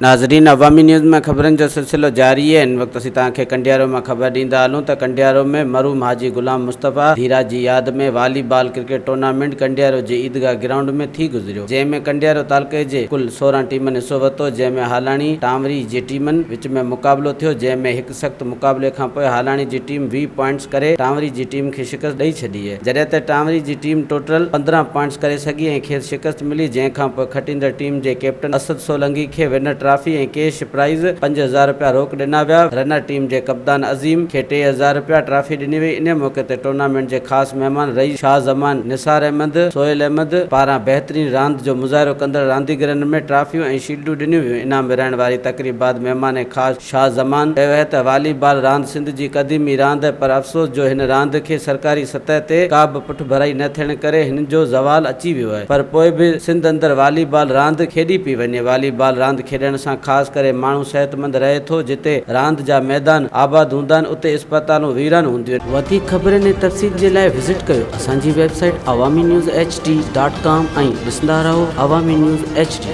ناظرين عوامي نيوز ۾ خبرن جو سلسلو جاري آهي هن وقت اسين توهان کي ڪنڊيارو مان خبر ڏيندا هلون ته ڪنڊيارو ۾ مرحوم حاجي غلام مصطفيٰ ڌيرا جي ياد ۾ والي بال ڪرڪيٽ ٽورنامينٽ ڪنڊيارو جي عيدگاهه گرائونڊ ۾ ٿي گذريو جنهن ۾ ڪنڊيارو تعلقي جي ڪل 16 ٽيمن حصو ورتو جنهن ۾ هالاڻي ٽانوري جي ٽيمن وچ ۾ مقابلو ٿيو جنهن ۾ هڪ سخت مقابلي کانپوء هالاڻي جي ٽيم 20 پوائنٽس ڪري ٽانوري جي ٽيم کي شڪست ڏئي ڇڏي. جڏهن ته ٽانوري جي ٽيم ٽوٽل 15 پوائنٽس ڪري سگهي ۽ کيس شڪست ملي جنهن کانپوء کٽيندڙ ٽيم جي ڪئپٽن اسد سولنگي کي ونر ٽرافي ۽ ڪيش پرائز 5000 رپيا روڪ ڏنا ويا رنر ٽيم جي ڪپتان عظيم کي 3000 رپيا ٽرافي ڏني وئي انهي موقعي تي ٽورنامينٽ جي خاص مهمان رئيس شاهه زمان، نثار احمد، سهيل احمد پاران بهترين راند جو مظاهرو ڪندڙ رانديگرن ۾ ٽرافيون ۽ شيلڊون ڏنيون ويون انعام ورهائڻ واري تقريب بعد مهمان خاص شاهه زمان چيو آهي ته والي بال راند سنڌ جي قديمي راند آهي پر افسوس جو هن راند کي سرڪاري سطح تي ڪا به پٺڀرائي نه ٿيڻ ڪري هن جو زوال اچي ويو آهي پر پوء به سنڌ اندر والي بال راند کيڏي پئي وڃي والي بال راند کيڏڻ سان خاص ڪري ماڻهو صحتمند رهي ٿو جتي راند جا ميدان آباد هوندا آهن اتي اسپتالون ويران هونديون آهن. وڌيڪ خبرن ۽ تفصيل جي لاء وزٽ ڪيو اسان جي website Awami news H D dot com ۽ ڏسندا رهو عوامي نيوز ايڇ ڊي.